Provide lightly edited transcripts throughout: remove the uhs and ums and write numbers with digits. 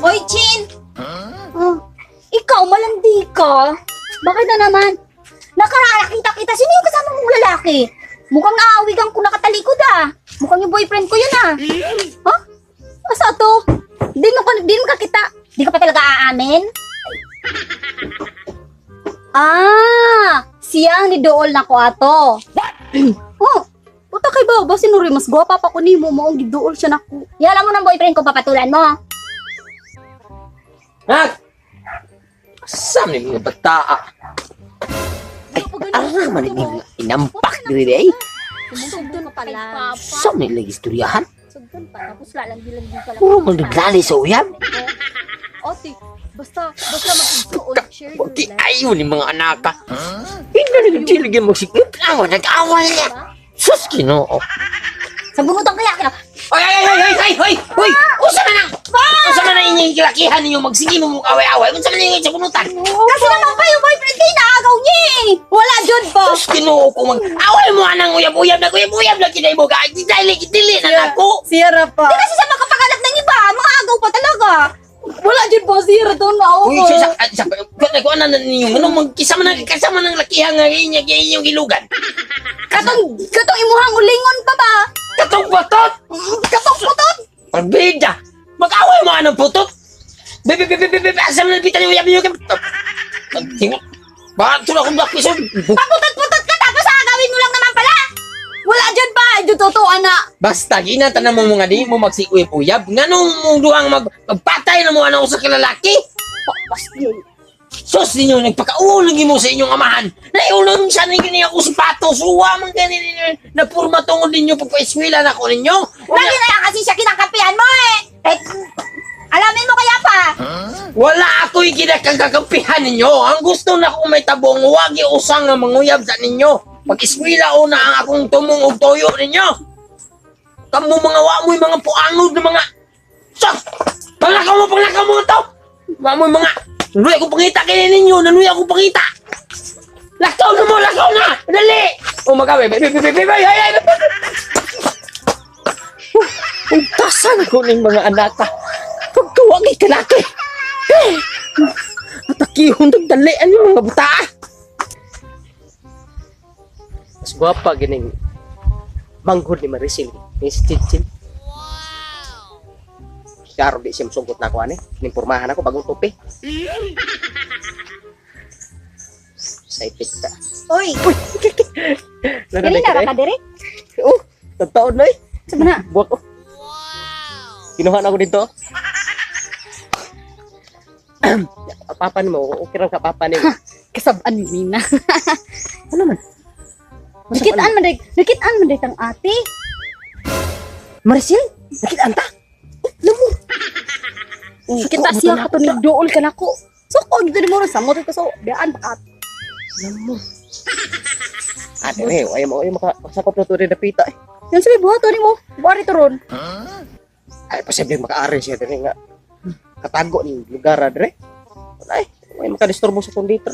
Oy, Chin! Oh, ikaw, malandi ka. Bakit na naman? Nakaraan, kita. Sino yung kasama mong lalaki? Mukhang naawigan ko nakatalikod ah. Mukhang yung boyfriend ko yun ah. Huh? Asa to? Di mo kakita. Di ka pa talaga aamin? Ah, siya ang nidool na ko ato. Oh, puta kay ba, ba sinuri mas gwapa pa ko nimo, maong giduol siya nako. Yala mo ng boyfriend ko, papatulan mo. Nak! Asam ni mga bata? Ay, ara man ni mga inampak diri ay. Sugdon pa lang. Sam ni lagi istoryahan. Sugdon pa tapos lalandi-landi ka lang. Puro man naglali sa uyab. Ote, basta basta mag-igsuon, share your Wagi life. ayo ni mga anaka. Hindi na dili gyud magsikip. Awa nag-away niya. Sus Ginoo. Sa bunutan kaya kita. Oy ay ay ay ay ay Hoy! Unsa man ang Unsa man ang inyong kilakihan ninyo magsige mo away-away? Unsa man inyong sabunutan? Kasi naman pa yung boyfriend ko, inaagaw niya eh. Wala jud pa. Sus Ginoo ko mag away mo anang uyab-uyab na uyab-uyab na kinay mo ka. Dili dili na nako. Sierra pa. Di kasi siya makapagalap ng iba, mga agaw pa talaga. Wala jud pa Sierra doon na ako. Uy, sa sa ko ana ninyo ngano magkisa man ang kasama ng lakihan nga inya inyong gilugan. Katong katong imuhang ulingon pa ba? Katong putot. Katong putot. Parbida. Mag-away mo anang putot. Bebe bebe bebe bebe asa man bitan yung uyab ninyo. Tingo. Bakit tulad akong black piso? Paputot-putot ka tapos agawin mo lang naman pala. Wala jud pa, jud totoo ana. Basta ginatanan mo mga di mo magsiuyab-uyab. Nganong mong duhang magpatay na mo anang usa ka lalaki? Sus ninyo, nagpakaulo mo sa inyong amahan. Naiulong siya ninyo niya ako sapatos. Uwa man ganin ninyo. Napurma tungod ninyo pagpa-eskwela na ako ninyo. Lagi na lang kasi siya kinakampihan mo eh. Eh, alamin mo kaya pa. Wala ako'y kinakakampihan ninyo. Ang gusto na kong may tabong, wagi usang nga manguyab sa ninyo. Pag-eskwela una ang akong tumong og toyo ninyo. Kamu mga wa mo'y mga puangod na mga... Sus! Panglakaw mo to! Wa mo'y mga... Nanuya akong pangita kaya ninyo, nanuya akong pangita! Lakaw na mo, lakaw na! Dali! Oh, magawi, bay, bay, bay, bay, bay, ay, ay, bay, Ugtasan ako ng mga anak. Pagkawagi ka laki. Eh, atakihon dagdali ang mga buta. Mas gwapa gining manghod ni Maricel ni si Chinchin. Wow. Klaro di siya masugot na ako ani. Nimpormahan ako bagong tupi. Excited ka. Uy, Lalo dili na na ra ka dire. Oh, tagtaon na eh. Sa na. Buwak oh. Kinuha na ako dito. Papa ni mo, okay lang ka papa ni mo. Kasab-an ni na. Ano man? Nakitaan man day, nakitaan man day tang ate. Maricel, nakitaan ta. Lamo. Kita siya kato ni duol ka nako. Suko gid ni mo ron samot ka so biaan pa ka. Lamo. Ate, eh, ayaw mo, ayaw makasakop na to rin napita eh. Yan sabi buhaton nimo. Buari to ron. Ay, posible makaari siya diri nga. Katago ni lugar ah, dire. Ay, ay makadisturbo sa konditer.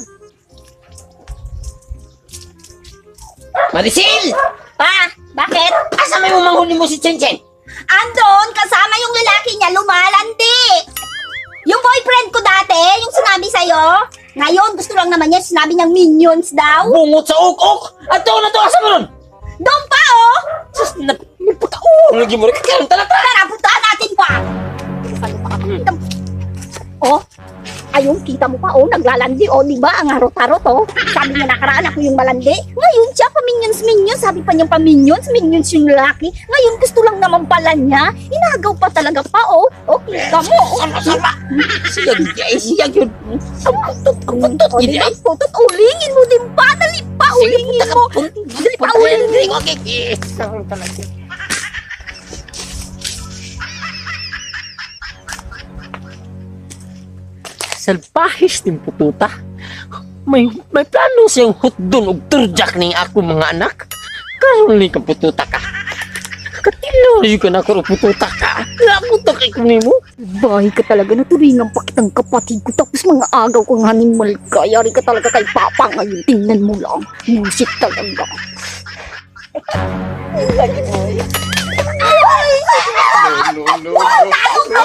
Maricel! Pa, bakit? Asa may umanghon mo si Chen Chen? Andon, kasama yung lalaki niya, lumalandi. Yung boyfriend ko dati, yung sinabi sa'yo, ngayon gusto lang naman niya, sinabi niyang minions daw. Bungot sa ok-ok! Ato na to, asa mo nun? Doon pa oh! Sus, na, nagpakaulo lagi mo rin. Kakaroon talaga. Tara, puntahan natin pa! Oh, ayun, kita mo pa, oh, naglalandi, oh, di ba? Ang harot-harot, oh. Sabi niya nakaraan ako yung malandi. Ngayon siya, paminions-minions. Sabi pa niyang paminions, minions yung lalaki. Ngayon, gusto lang naman pala niya. Inagaw pa talaga pa, oh. Oh, kita mo, oh. Sama, sama. Siya, ay, siya yun. Ang putot, ang putot. Oh, di ba? Putot, ulingin mo din pa. Dali pa, ulingin mo. Dali pa, ulingin mo. Salpahis din pututa. May plano siyang hutdon og turjak ning ako mga anak. Karon ni ka pututa ka. Katilo ka na ko pututa ka. Lagot na kay ko nimo. Bahay ka talaga, naturingan pa kitang kapatid ko. Tapos mga agaw kong animal ka. Yari ka talaga kay Papa ngayon. Tingnan mo lang. Musik talaga. No, no, no. Tago ka,